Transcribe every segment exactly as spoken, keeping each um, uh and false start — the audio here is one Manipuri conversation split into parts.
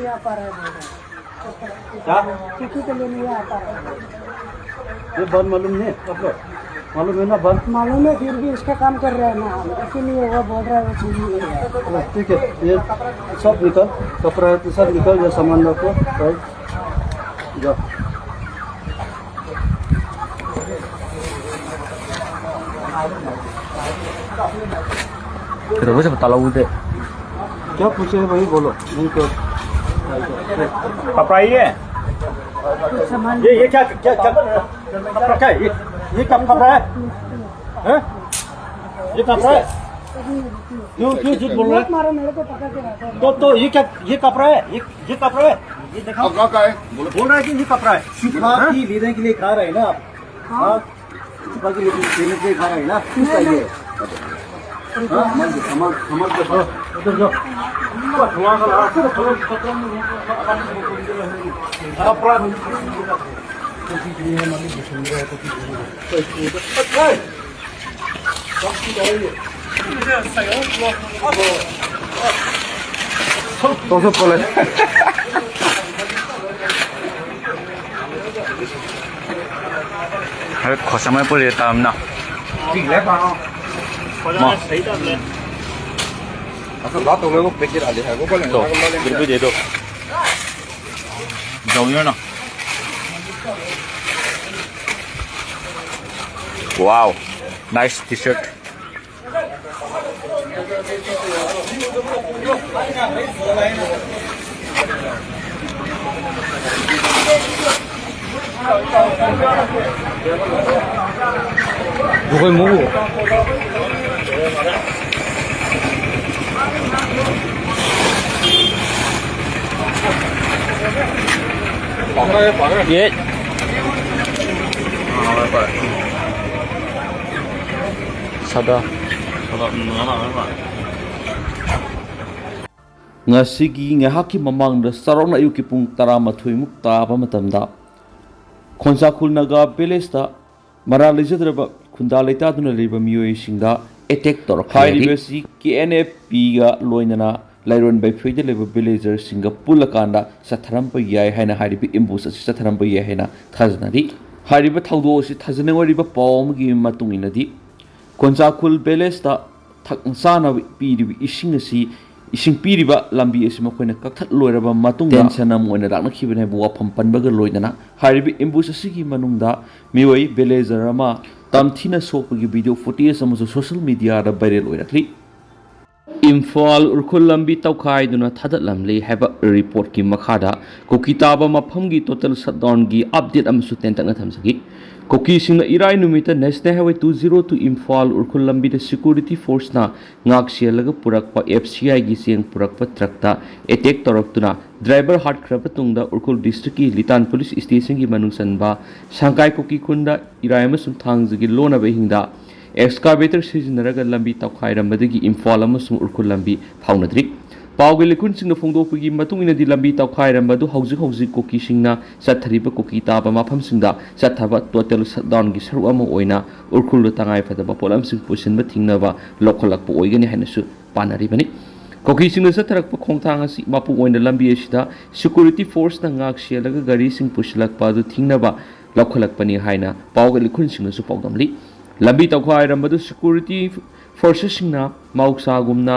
आ पा रहा है, बोल रहा है। क्या? किसी के लिए नहीं आ पा रहा है। ये बंद मालूम नहीं आपको? मालूम है ना बंद? मालूम है, फिर भी इसका काम कर रहे हैं ना हम, इसीलिए वो बोल रहा है, वो सुन नहीं रहा है। हाँ, ठीक है, ये सब निकल, कपड़ा है तो सब निकल, ये सामान रखो, राइट? जाओ। Pero vos se está la U D. क्या पूछे है भाई, बोलो। नहीं तो कपड़ा ये है? ये, ये क्या, क्या, क्या कपड़ा, क्या है? ये, ये क्या कपड़ा है? हैं? ये कपड़ा है? क्यों, क्यों झूठ बोल रहा है? मारो, मेरे को पकड़ के रखो। तो, तो ये क्या, ये कपड़ा है? ये, ये कपड़ा है? ये दिखाओ। कपड़ा का है? बोलो। बोल रहा है कि ये कपड़ा है। छुपा हाँ? के लेने के लिए खा रहे हैं ना आप? हाँ। हाँ? छुपा के लेने के लिए खा रहे हैं ना? किस नहीं, टाइप नहीं। है? हाँ? समझ, समझ, समझ के बोलो। उधर जाओ। कपड़ा। Todo se puede. Hay cosa me puede estar, no. Tigre, pa, no. Mo. Asa ba to luego pe kira le hago, ¿cuál es? To, फिर भी दे दो। जाओ ना। Wow, nice T-shirt. 예. 사다. ꯉꯁꯤꯒꯤ ꯉꯥꯏꯍꯥꯛꯀꯤ ꯃꯃꯥꯡꯗ, ꯆꯥꯎꯔꯥꯛꯅ ꯑꯌꯨꯛꯀꯤ ꯄꯨꯡ ꯇꯔꯥꯃꯥꯊꯣꯏꯃꯨꯛ ꯇꯥꯕ ꯃꯇꯝꯗ, ꯈꯣꯟꯁꯥꯈꯨꯜ ꯅꯥꯒꯥ ꯚꯤꯂꯦꯖꯇ ꯃꯔꯥꯜ ꯂꯩꯖꯗ꯭ꯔꯕ ꯈꯨꯟꯗꯥ ꯂꯩꯇꯥꯗꯨꯅ ꯂꯩꯔꯤꯕ ꯃꯤꯑꯣꯏꯁꯤꯡꯗ ꯑꯦꯇꯦꯛ ꯇꯧꯔꯛꯈꯤ꯫ ꯍꯥꯏꯔꯤꯕꯁꯤ ꯀꯦ ꯑꯦꯟ ꯑꯦꯐ ꯄꯤꯒ ꯂꯣꯏꯅꯅ ꯂꯥꯏꯔꯣꯟ ꯕꯩꯐ꯭ꯔꯩꯗ ꯂꯩꯕ ꯚꯤꯂꯦꯖꯔꯁꯤꯡꯒ ꯄꯨꯜꯂꯀꯥꯟꯗ ꯆꯠꯊꯔꯝꯕ ꯌꯥꯏ ꯍꯥꯏꯅ, ꯍꯥꯏꯔꯤꯕ ꯑꯦꯝꯕꯨꯁ ꯑꯁꯤ ꯆꯠꯊꯔꯝꯕ ꯌꯥꯏ ꯍꯥꯏꯅ ꯊꯥꯖꯅꯔꯤ꯫ ꯍꯥꯏꯔꯤꯕ ꯊꯧꯗꯣꯛ ꯑꯁꯤ ꯊꯥꯖꯅꯤꯡ ꯑꯣꯏꯔꯤꯕ ꯄꯥꯎ ꯑꯃꯒꯤ ꯃꯇꯨꯡ ꯏꯟꯅꯗꯤ, ꯀꯣꯟꯆꯥꯈꯨꯜ ꯚꯤꯂꯦꯖꯇ ꯊꯛ ꯆꯥꯅꯕ ꯄꯤꯔꯤꯕ ꯏꯁꯤꯡ ꯑꯁꯤ, ꯏꯁꯤꯡ ꯄꯤꯔꯤꯕ ꯂꯝꯕꯤ ꯑꯁꯤ ꯃꯈꯣꯏꯅ ꯀꯛꯊꯠꯂꯣꯏꯔꯕ ꯃꯇꯨꯡꯗ ꯇꯦꯟꯁꯟ ꯑꯃ ꯑꯣꯏꯅ ꯂꯥꯛꯅꯈꯤꯕꯅꯤ ꯍꯥꯏꯕ ꯋꯥꯐꯝ ꯄꯟꯕꯒ ꯂꯣꯏꯅꯅ, ꯍꯥꯏꯔꯤꯕ ꯑꯦꯝꯕꯨꯁ ꯑꯁꯤꯒꯤ ꯃꯅꯨꯡꯗ ꯃꯤꯑꯣꯏ ꯚꯤꯂꯦꯖꯔ ꯑꯃ ꯇꯝꯊꯤꯅ ꯁꯣꯛꯄꯒꯤ ꯚꯤꯗꯤꯑꯣ ꯐꯨꯇꯦꯖ ꯑꯃꯁꯨ ꯁꯣꯁꯤꯌꯦꯜ ꯃꯤꯗꯤꯌꯥꯗ ꯚꯥꯏꯔꯦꯜ ꯑꯣꯏꯔꯛꯂꯤ꯫ ꯏꯝꯐꯥꯜ ꯎꯔꯈꯨꯜ ꯂꯝꯕꯤ ꯇꯧꯈꯥꯏꯗꯨꯅ ꯊꯥꯗꯠꯂꯝꯂꯦ ꯍꯥꯏꯕ ꯔꯤꯄꯣꯔꯠꯀꯤ ꯃꯈꯥꯗ ꯀꯨꯀꯤ ꯇꯥꯕ ꯃꯐꯝꯒꯤ ꯇꯣꯇꯦꯜ ꯁꯠꯗꯥꯎꯟꯒꯤ ꯑꯞꯗꯦꯠ ꯑꯃꯁꯨ ꯇꯦꯟꯇꯛꯅ ꯊꯝꯖꯒꯦ꯫ ꯀꯨꯀꯤꯁꯤꯡꯅ ꯏꯔꯥꯏ ꯅꯨꯃꯤꯠꯇ National Highway two zero two Imphal Ukhrul ꯂꯝꯕꯤꯗ ꯁꯦꯀ꯭ꯌꯨꯔꯤꯇꯤ ꯐꯣꯔꯁꯅ ꯉꯥꯛ ꯁꯦꯜꯂꯒ ꯄꯨꯔꯛꯄ F C Iꯒꯤ ꯆꯦꯡ ꯄꯨꯔꯛꯄ ꯇ꯭ꯔꯛꯇ ꯑꯦꯇꯦꯛ ꯇꯧꯔꯛꯇꯨꯅ ꯗ꯭ꯔꯥꯏꯚꯔ ꯍꯥꯠꯈ꯭ꯔꯕ ꯇꯨꯡꯗ ꯎꯔꯈꯨꯜ ꯗꯤꯁꯇ꯭ꯔꯤꯛꯀꯤ ꯂꯤꯇꯥꯟ ꯄꯨꯂꯤꯁ ꯁ꯭ꯇꯦꯁꯟꯒꯤ ꯃꯅꯨꯡ ꯆꯟꯕ ꯁꯪꯀꯥꯏ ꯀꯨꯀꯤ ꯈꯨꯟꯗ ꯏꯔꯥꯏ ꯑꯃꯁꯨꯡ ꯊꯥꯡꯖꯒꯤ ꯂꯣꯟꯅꯕ ꯑꯍꯤꯡꯗ ꯑꯦꯛꯁꯀꯥꯚꯦꯇꯔ ꯁꯤꯖꯤꯟꯅꯔꯒ ꯂꯝꯕꯤ ꯇꯧꯈꯥꯏꯔꯝꯕꯗꯒꯤ ꯏꯝꯐꯥꯜ ꯑꯃꯁꯨꯡ ꯎꯔꯈꯨꯜ ꯂꯝꯕꯤ ꯐꯥꯎꯅꯗ꯭ꯔꯤ꯫ ꯄꯥꯎꯒꯤ ꯂꯤꯈꯨꯟꯁꯤꯡꯅ ꯐꯣꯡꯗꯣꯛꯄꯒꯤ ꯃꯇꯨꯡ ꯏꯟꯅꯗꯤ, ꯂꯝꯕꯤ ꯇꯧꯈꯥꯏꯔꯝꯕꯗꯨ ꯍꯧꯖꯤꯛ ꯍꯧꯖꯤꯛ ꯀꯨꯀꯤꯁꯤꯡꯅ ꯆꯠꯊꯔꯤꯕ ꯀꯨꯀꯤ ꯇꯥꯕ ꯃꯐꯝꯁꯤꯡꯗ ꯆꯠꯊꯕ ꯇꯣꯇꯦꯜ ꯁꯠꯗꯥꯎꯟꯒꯤ ꯁꯔꯨꯛ ꯑꯃ ꯑꯣꯏꯅ ꯎꯔꯈꯨꯜꯗ ꯇꯉꯥꯏ ꯐꯗꯕ ꯄꯣꯠꯂꯝꯁꯤꯡ ꯄꯨꯁꯤꯟꯕ ꯊꯤꯡꯅꯕ ꯂꯧꯈꯠꯂꯛꯄ ꯑꯣꯏꯒꯅꯤ ꯍꯥꯏꯅꯁꯨ ꯄꯥꯅꯔꯤꯕꯅꯤ꯫ ꯀꯨꯀꯤꯁꯤꯡꯅ ꯆꯠꯊꯔꯛꯄ ꯈꯣꯡꯊꯥꯡ ꯑꯁꯤ ꯃꯄꯨꯡ ꯑꯣꯏꯅ ꯂꯝꯕꯤ ꯑꯁꯤꯗ ꯁꯦꯀ꯭ꯌꯨꯔꯤꯇꯤ ꯐꯣꯔꯁꯅ ꯉꯥꯛ ꯁꯦꯜꯂꯒ ꯒꯥꯔꯤꯁꯤꯡ ꯄꯨꯁꯤꯜꯂꯛꯄ ꯑꯗꯨ ꯊꯤꯡꯅꯕ ꯂꯧꯈꯠꯂꯛꯄꯅꯤ ꯍꯥꯏꯅ ꯄꯥꯎꯒꯤ ꯂꯤꯈꯨꯟꯁꯤꯡꯅꯁꯨ ꯄꯥꯎꯗꯝꯂꯤ꯫ ꯂꯝꯕꯤ ꯇꯧꯈꯥꯏꯔꯝꯕꯗꯨ ꯁꯦꯀ꯭ꯌꯨꯔꯤꯇꯤ ꯐꯣꯔꯁꯁꯤꯡꯅ ꯃꯍꯧꯁꯥꯒꯨꯝꯅ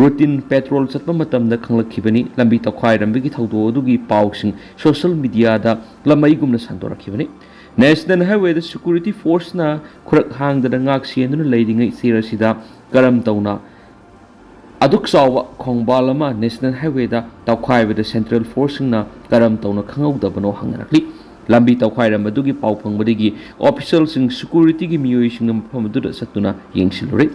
ꯔꯨꯇꯤꯟ ꯄꯦꯇ꯭ꯔꯣꯜ ꯆꯠꯄ ꯃꯇꯝꯗ ꯈꯪꯂꯛꯈꯤꯕꯅꯤ꯫ ꯂꯝꯕꯤ ꯇꯧꯈꯥꯏꯔꯝꯕꯒꯤ ꯊꯧꯗꯣꯛ ꯑꯗꯨꯒꯤ ꯄꯥꯎꯁꯤꯡ ꯁꯣꯁꯤꯌꯦꯜ ꯃꯤꯗꯤꯌꯥꯗ ꯂꯃꯩꯒꯨꯝꯅ ꯁꯟꯗꯣꯔꯛꯈꯤꯕꯅꯤ꯫ ꯅꯦꯁꯅꯦꯜ ꯍꯥꯏꯋꯦꯗ ꯁꯦꯀ꯭ꯌꯨꯔꯤꯇꯤ ꯐꯣꯔꯁꯅ ꯈꯨꯔꯛ ꯍꯥꯡꯗꯅ ꯉꯥꯛ ꯁꯦꯟꯗꯨꯅ ꯂꯩꯔꯤꯉꯩ ꯆꯦꯔ ꯑꯁꯤꯗ ꯀꯔꯝ ꯇꯧꯅ ꯑꯗꯨꯛ ꯆꯥꯎꯕ ꯈꯣꯡꯕꯥꯜ ꯑꯃ ꯅꯦꯁꯅꯦꯜ ꯍꯥꯏꯋꯦꯗ ꯇꯧꯈꯥꯏꯕꯗ ꯁꯦꯟꯇ꯭ꯔꯦꯜ ꯐꯣꯔꯁꯁꯤꯡꯅ ꯀꯔꯝ ꯇꯧꯅ ꯈꯪꯍꯧꯗꯕꯅꯣ ꯍꯪꯅꯔꯛꯂꯤ꯫ ꯂꯝꯕꯤ ꯇꯧꯈꯥꯏꯔꯝꯕꯗꯨꯒꯤ ꯄꯥꯎ ꯐꯪꯕꯗꯒꯤ ꯑꯣꯐꯤꯁꯤꯌꯦꯜꯁꯤꯡ, ꯁꯦꯀ꯭ꯌꯨꯔꯤꯇꯤꯒꯤ ꯃꯤꯑꯣꯏꯁꯤꯡꯅ ꯃꯐꯝ ꯑꯗꯨꯗ ꯆꯠꯇꯨꯅ ꯌꯦꯡꯁꯤꯜꯂꯨꯔꯦ꯫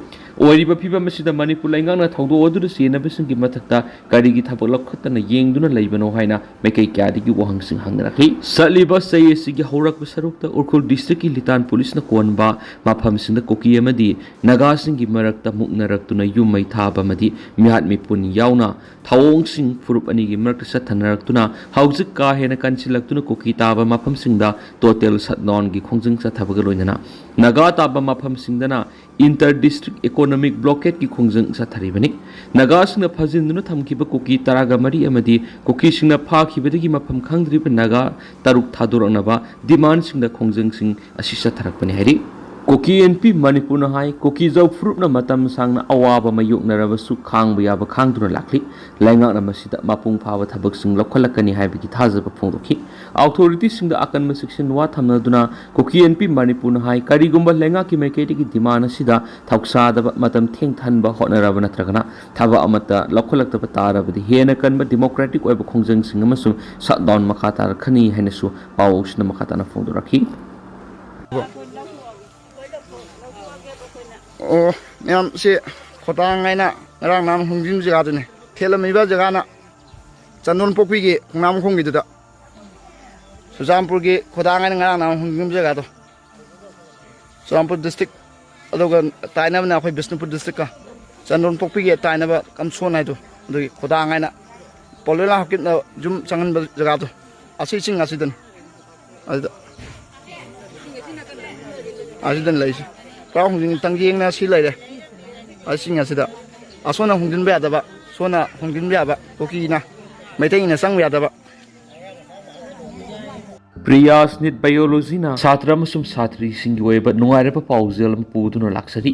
ꯑꯣꯏꯔꯤꯕ ꯐꯤꯕꯝ ꯑꯁꯤꯗ ꯃꯅꯤꯄꯨꯔ ꯂꯩꯉꯥꯛꯅ ꯊꯧꯗꯣꯛ ꯑꯗꯨꯗ ꯆꯦꯟꯅꯕꯁꯤꯡꯒꯤ ꯃꯊꯛꯇ ꯀꯔꯤꯒꯤ ꯊꯕꯛ ꯂꯧꯈꯠꯇꯅ ꯌꯦꯡꯗꯨꯅ ꯂꯩꯕꯅꯣ ꯍꯥꯏꯅ ꯃꯥꯏꯀꯩ ꯀꯌꯥꯗꯒꯤ ꯋꯥꯍꯪꯁꯤꯡ ꯍꯪꯅꯔꯛꯂꯤ꯫ ꯆꯠꯂꯤꯕ ꯆꯍꯤ ꯑꯁꯤꯒꯤ ꯍꯧꯔꯛꯄ ꯁꯔꯨꯛꯇ ꯎꯔꯈꯨꯜ ꯗꯤꯁꯇ꯭ꯔꯤꯛꯀꯤ ꯂꯤꯇꯥꯟ ꯄꯨꯂꯤꯁꯅ ꯀꯣꯟꯕ ꯃꯐꯝꯁꯤꯡꯗ ꯀꯨꯀꯤ ꯑꯃꯗꯤ ꯅꯥꯒꯥꯁꯤꯡꯒꯤ ꯃꯔꯛꯇ ꯃꯨꯛꯅꯔꯛꯇꯨꯅ ꯌꯨꯝ ꯃꯩ ꯊꯥꯕ ꯑꯃꯗꯤ ꯃꯤꯍꯥꯠ ꯃꯤꯄꯨꯟ ꯌꯥꯎꯅ ꯊꯧꯑꯣꯡꯁꯤꯡ ꯐꯨꯔꯨꯞ ꯑꯅꯤꯒꯤ ꯃꯔꯛꯇ ꯆꯠꯊꯅꯔꯛꯇꯨꯅ ꯍꯧꯖꯤꯛ ꯀꯥ ꯍꯦꯟꯅ ꯀꯟꯁꯤꯜꯂꯛꯇꯨꯅ ꯀꯨꯀꯤ ꯇꯥꯕ ꯃꯐꯝꯁꯤꯡꯗ ꯇꯣꯇꯦꯜ ꯁꯠꯗꯥꯎꯟꯒꯤ ꯈꯣꯡꯖꯪ ꯆꯠꯊꯕꯒ ꯂꯣꯏꯅꯅ ꯅꯥꯒꯥ ꯇꯥꯕ ꯃꯐꯝꯁꯤꯡꯗꯅ ꯏꯟꯇꯔ ꯗꯤꯁꯇ꯭ꯔꯤꯛ Economic blockade ꯀꯤ ꯈꯣꯡꯖꯪ ꯆꯠꯊꯔꯤꯕꯅꯤ꯫ ꯅꯥꯒꯥꯁꯤꯡꯅ ꯐꯥꯖꯤꯟꯗꯨꯅ ꯊꯝꯈꯤꯕ ꯀꯨꯀꯤ ꯇꯔꯥꯒ ꯃꯔꯤ ꯑꯃꯗꯤ ꯀꯨꯀꯤꯁꯤꯡꯅ ꯐꯥꯈꯤꯕꯗꯒꯤ ꯃꯐꯝ ꯈꯪꯗ꯭ꯔꯤꯕ ꯅꯥꯒꯥ ꯇꯔꯨꯛ ꯊꯥꯗꯣꯔꯛꯅꯕ demand ꯁꯤꯡꯗ ꯈꯣꯡꯖꯪꯁꯤꯡ ꯑꯁꯤ ꯆꯠꯊꯔꯛꯄꯅꯤ ꯍꯥꯏꯔꯤ꯫ ꯀꯨꯀꯤ ꯑꯦꯟ ꯄꯤ ꯃꯅꯤꯄꯨꯔꯅ ꯍꯥꯏ, ꯀꯨꯀꯤꯖꯥꯎ ꯐꯨꯔꯨꯞꯅ ꯃꯇꯝ ꯁꯥꯡꯅ ꯑꯋꯥꯕ ꯃꯥꯌꯣꯛꯅꯔꯕꯁꯨ ꯈꯥꯡꯕ ꯌꯥꯕ ꯈꯥꯡꯗꯨꯅ ꯂꯥꯛꯂꯤ꯫ ꯂꯩꯉꯥꯛꯅ ꯃꯁꯤꯗ ꯃꯄꯨꯡ ꯐꯥꯕ ꯊꯕꯛꯁꯤꯡ ꯂꯧꯈꯠꯂꯛꯀꯅꯤ ꯍꯥꯏꯕꯒꯤ ꯊꯥꯖꯕ ꯐꯣꯡꯗꯣꯛꯈꯤ꯫ Authority ꯁꯤꯡꯗ ꯑꯀꯟꯕ ꯆꯦꯛꯁꯤꯟꯋꯥ ꯊꯝꯅꯗꯨꯅ ꯀꯨꯀꯤ ꯑꯦꯟ ꯄꯤ ꯃꯅꯤꯄꯨꯔꯅ ꯍꯥꯏ, ꯀꯔꯤꯒꯨꯝꯕ ꯂꯩꯉꯥꯛꯀꯤ ꯃꯥꯏꯀꯩꯗꯒꯤ demand ꯑꯁꯤꯗ ꯊꯧꯁꯥꯗꯕ, ꯃꯇꯝ ꯊꯦꯡꯊꯍꯟꯕ ꯍꯣꯠꯅꯔꯕ ꯅꯠꯇ꯭ꯔꯒꯅ ꯊꯕꯛ ꯑꯃꯠꯇ ꯂꯧꯈꯠꯂꯛꯇꯕ ꯇꯥꯔꯕꯗꯤ ꯍꯦꯟꯅ ꯀꯟꯕ democratic ꯑꯣꯏꯕ ꯈꯣꯡꯖꯪꯁꯤꯡ ꯑꯃꯁꯨꯡ shutdown ꯃꯈꯥ ꯇꯥꯔꯛꯀꯅꯤ ꯍꯥꯏꯅꯁꯨ ꯄꯥꯎꯁꯤꯅ ꯃꯈꯥ ꯇꯥꯅ ꯐꯣꯡꯗꯣꯔꯛꯈꯤ꯫ ꯑꯣ, ꯃꯌꯥꯝ, ꯁꯤ ꯈꯣꯇꯥꯡ ꯍꯥꯏꯅ ꯉꯔꯥꯡ ꯅꯍꯥꯟ ꯍꯣꯡꯖꯤꯟ ꯖꯒꯥꯗꯨꯅꯤ꯫ ꯊꯦꯠꯂꯝꯃꯤꯕ ꯖꯒꯥꯅ ꯆꯟꯗꯣꯟꯄꯣꯛꯄꯤꯒꯤ ꯈꯣꯡꯅꯥꯡꯃꯈꯣꯡꯒꯤꯗꯨꯗ꯫ ꯆꯨꯔꯆꯥꯟꯄꯨꯔꯒꯤ ꯈꯣꯇꯥꯡ ꯍꯥꯏꯅ ꯉꯔꯥꯡ ꯅꯍꯥꯟ ꯍꯣꯡꯖꯤꯟ ꯖꯒꯥꯗꯣ꯫ ꯆꯨꯔꯆꯥꯟꯄꯨꯔ district, ꯑꯗꯨꯒ ꯇꯥꯏꯅꯕꯅ ꯑꯩꯈꯣꯏ ꯕꯤꯁꯅꯨꯄꯨꯔ district ꯀ꯫ ꯆꯟꯗꯣꯟꯄꯣꯛꯄꯤꯒꯤ ꯇꯥꯏꯅꯕ ꯀꯝꯁꯣꯟ ꯍꯥꯏꯗꯣ, ꯑꯗꯨꯒꯤ ꯈꯣꯇꯥꯡ ꯍꯥꯏꯅ ꯄꯣꯂꯣꯏꯂꯥ ꯍꯣꯀꯤꯠꯅ ꯌꯨꯝ ꯆꯪꯍꯟꯕ ꯖꯒꯥꯗꯣ꯫ ꯑꯁꯤ ꯏꯁꯤꯡ ꯑꯁꯤꯗꯅꯤ꯫ ꯑꯗꯨꯗ ꯑꯁꯤꯗ ꯂꯩꯁꯤ꯫ ꯄꯨꯔꯥ ꯍꯣꯡꯖꯤꯟ ꯇꯪꯖꯦꯡꯅ ꯁꯤ ꯂꯩꯔꯦ꯫ ꯑꯁꯤꯁꯤꯡ ꯑꯁꯤꯗ ꯑꯁꯣꯝꯅ ꯍꯣꯡꯖꯤꯟꯕ ꯌꯥꯗꯕ, ꯁꯣꯝꯅ ꯍꯣꯡꯖꯤꯟꯕ ꯌꯥꯕ, ꯀꯨꯀꯤꯅ, ꯃꯩꯇꯩꯅ ꯆꯪꯕ ꯌꯥꯗꯕ꯫ ꯄ꯭ꯔꯤꯌꯥꯁ ꯅꯤꯠ ꯕꯥꯏꯑꯣꯂꯣꯖꯤꯅ ꯁꯥꯇ꯭ꯔ ꯑꯃꯁꯨꯡ ꯁꯥꯇ꯭ꯔꯤꯁꯤꯡꯒꯤ ꯑꯣꯏꯕ ꯅꯨꯡꯉꯥꯏꯔꯕ ꯄꯥꯎꯖꯦꯜ ꯑꯃ ꯄꯨꯗꯨꯅ ꯂꯥꯛꯆꯔꯤ꯫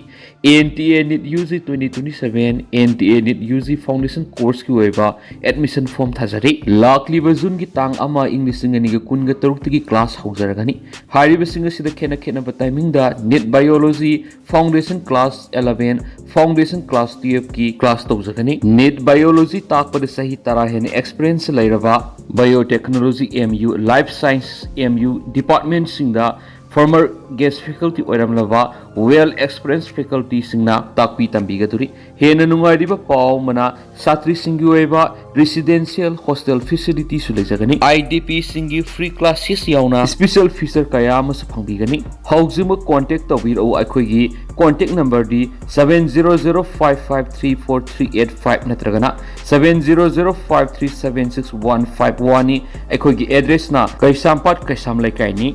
N T A NEET U G twenty twenty-seven, N T A NEET U G Foundation Course ꯀꯤ ꯑꯣꯏꯕ admission form ꯊꯥꯖꯔꯤ꯫ ꯂꯥꯛꯂꯤꯕ ꯖꯨꯟꯒꯤ ꯇꯥꯡ ꯑꯃ, ꯏꯪ ꯂꯤꯁꯤꯡ ꯑꯅꯤꯒ ꯀꯨꯟꯒ ꯇꯔꯨꯛꯇꯒꯤ class ꯍꯧꯖꯔꯒꯅꯤ꯫ ꯍꯥꯏꯔꯤꯕꯁꯤꯡ ꯑꯁꯤꯗ ꯈꯦꯠꯅ ꯈꯦꯠꯅꯕ timing ꯗ NEET biology Foundation Class eleven, Foundation Class twelve ꯀꯤ class ꯇꯧꯖꯒꯅꯤ꯫ ꯅꯤꯠ ꯕꯥꯏꯑꯣꯂꯣꯖꯤ ꯇꯥꯛꯄꯗ ꯆꯍꯤ ꯇꯔꯥ ꯍꯦꯟꯅ experience ꯂꯩꯔꯕ Biotechnology M U, Life Science M U department ꯁꯤꯡꯗ former guest faculty ꯑꯣꯏꯔꯝꯂꯕ well experienced faculty ꯁꯤꯡꯅ ꯇꯥꯛꯄꯤ ꯇꯝꯕꯤꯒꯗꯧꯔꯤ꯫ ꯍꯦꯟꯅ ꯅꯨꯡꯉꯥꯏꯔꯤꯕ ꯄꯥꯎ ꯑꯃꯅ, ꯁꯥꯇ꯭ꯔꯤꯁꯤꯡꯒꯤ ꯑꯣꯏꯕ residential hostel facility ꯁꯨ ꯂꯩꯖꯒꯅꯤ꯫ I D P ꯁꯤꯡꯒꯤ free classes ꯌꯥꯎꯅ special feature ꯀꯌꯥ ꯑꯃꯁꯨ ꯐꯪꯕꯤꯒꯅꯤ꯫ ꯍꯧꯖꯤꯛꯃꯛ contact ꯇꯧꯕꯤꯔꯛꯎ꯫ ꯑꯩꯈꯣꯏꯒꯤ contact number ꯗꯤ seven zero zero five five three four three eight five ꯅꯠꯇ꯭ꯔꯒꯅ seven zero zero five three seven six one five one ꯅꯤ꯫ ꯑꯩꯈꯣꯏꯒꯤ address ꯅ ꯀꯩꯁꯥꯝꯄꯥꯠ ꯀꯩꯁꯥꯝ ꯂꯩꯀꯥꯏꯅꯤ꯫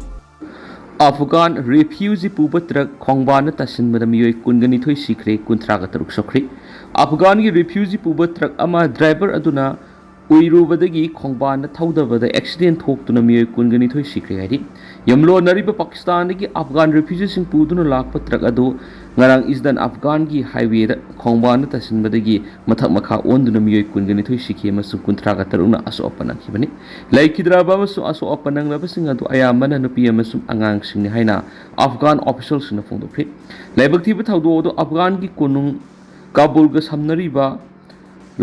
ꯑꯐꯒꯥꯟ ꯔꯤꯐ꯭ꯌꯨꯖꯤ ꯄꯨꯕ ꯇ꯭ꯔꯛ ꯈꯣꯡꯕꯥꯟꯗ ꯇꯥꯁꯤꯟꯕꯗ ꯃꯤꯑꯣꯏ ꯀꯨꯟꯒ ꯅꯤꯊꯣꯏ ꯁꯤꯈ꯭ꯔꯦ, ꯀꯨꯟꯊ꯭ꯔꯥꯒ ꯇꯔꯨꯛ ꯁꯣꯛꯈ꯭ꯔꯦ꯫ ꯑꯐꯒꯥꯟꯒꯤ ꯔꯤꯐ꯭ꯌꯨꯖꯤ ꯄꯨꯕ ꯇ꯭ꯔꯛ ꯑꯃ ꯗ꯭ꯔꯥꯏꯚꯔ ꯑꯗꯨꯅ ꯎꯏꯔꯨꯕꯗꯒꯤ ꯈꯣꯡꯕꯥꯟꯗ ꯊꯧꯗꯕꯗ ꯑꯦꯛꯁꯤꯗꯦꯟ ꯊꯣꯛꯇꯨꯅ ꯃꯤꯑꯣꯏ ꯀꯨꯟꯒ ꯅꯤꯊꯣꯏ ꯁꯤꯈ꯭ꯔꯦ ꯍꯥꯏꯔꯤ꯫ ꯌꯥꯝꯂꯣꯟꯅꯔꯤꯕ ꯄꯥꯀꯤꯁꯇꯥꯟꯗꯒꯤ ꯑꯐꯒꯥꯟ ꯔꯤꯐ꯭ꯌꯨꯖꯤꯁꯤꯡ ꯄꯨꯗꯨꯅ ꯂꯥꯛꯄ ꯇ꯭ꯔꯛ ꯑꯗꯨ ꯉꯔꯥꯡ ꯏꯁꯇꯔꯟ ꯑꯐꯒꯥꯟꯒꯤ ꯍꯥꯏꯋꯦꯗ ꯈꯣꯡꯕꯥꯟꯗ ꯇꯥꯁꯤꯟꯕꯗꯒꯤ ꯃꯊꯛ ꯃꯈꯥ ꯑꯣꯟꯗꯨꯅ ꯃꯤꯑꯣꯏ ꯀꯨꯟꯒ ꯅꯤꯊꯣꯏ ꯁꯤꯈꯤ ꯑꯃꯁꯨꯡ ꯀꯨꯟꯊ꯭ꯔꯥꯒ ꯇꯔꯨꯛꯅ ꯑꯁꯣꯛ ꯑꯄꯟ ꯅꯪꯈꯤꯕꯅꯤ꯫ ꯂꯩꯈꯤꯗ꯭ꯔꯕ ꯑꯃꯁꯨꯡ ꯑꯁꯣꯛ ꯑꯄꯟ ꯅꯪꯂꯕꯁꯤꯡ ꯑꯗꯨ ꯑꯌꯥꯝꯕꯅ ꯅꯨꯄꯤ ꯑꯃꯁꯨꯡ ꯑꯉꯥꯡꯁꯤꯡꯅꯤ ꯍꯥꯏꯅ ꯑꯐꯒꯥꯟ ꯑꯣꯐꯤꯁꯤꯌꯦꯜꯁꯤꯡꯅ ꯐꯣꯡꯗꯣꯛꯈꯤ꯫ ꯂꯥꯏꯕꯛ ꯊꯤꯕ ꯊꯧꯗꯣꯛ ꯑꯗꯨ ꯑꯐꯒꯥꯟꯒꯤ ꯀꯣꯅꯨꯡ ꯀꯥꯕꯨꯜꯒ ꯁꯝꯅꯔꯤꯕ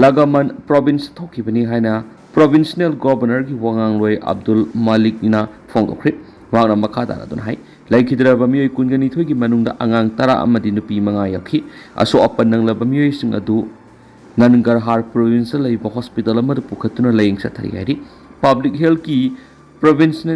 ꯂꯒꯃꯟ ꯄ꯭ꯔꯣꯚꯤꯟꯁꯇ ꯊꯣꯛꯈꯤꯕꯅꯤ ꯍꯥꯏꯅ ꯄ꯭ꯔꯣꯚꯤꯟꯁꯅꯦꯜ ꯒꯣꯚꯔꯅꯔꯒꯤ ꯋꯥꯉꯥꯡꯂꯣꯏ ꯑꯕꯗꯨꯜ ꯃꯥꯂꯤꯛꯅ ꯐꯣꯡꯗꯣꯛꯈ꯭ꯔꯦ꯫ ꯃꯍꯥꯛꯅ ꯃꯈꯥ ꯇꯥꯅ ꯑꯗꯨꯅ ꯍꯥꯏ, ꯂꯩꯈꯤꯗ꯭ꯔꯕ ꯃꯤꯑꯣꯏ ꯀꯨꯟꯒ ꯅꯤꯊꯣꯏꯒꯤ ꯃꯅꯨꯡꯗ ꯑꯉꯥꯡ ꯇꯔꯥ ꯑꯃꯗꯤ ꯅꯨꯄꯤ ꯃꯉꯥ ꯌꯥꯎꯈꯤ꯫ ꯑꯁꯣꯛ ꯑꯄꯟ ꯅꯪꯂꯕ ꯃꯤꯑꯣꯏꯁꯤꯡ ꯑꯗꯨ ꯅꯟꯒꯔꯍꯥꯔ ꯄ꯭ꯔꯣꯚꯤꯟꯁꯇ ꯂꯩꯕ ꯍꯣꯁꯄꯤꯇꯥꯜ ꯑꯃꯗ ꯄꯨꯈꯠꯇꯨꯅ ꯂꯥꯌꯦꯡ ꯆꯠꯊꯔꯤ ꯍꯥꯏꯔꯤ꯫ ꯄꯕ꯭ꯂꯤꯛ ꯍꯦꯜꯊꯀꯤ ꯄ꯭ꯔꯣꯚꯤꯟꯁꯅꯦꯜ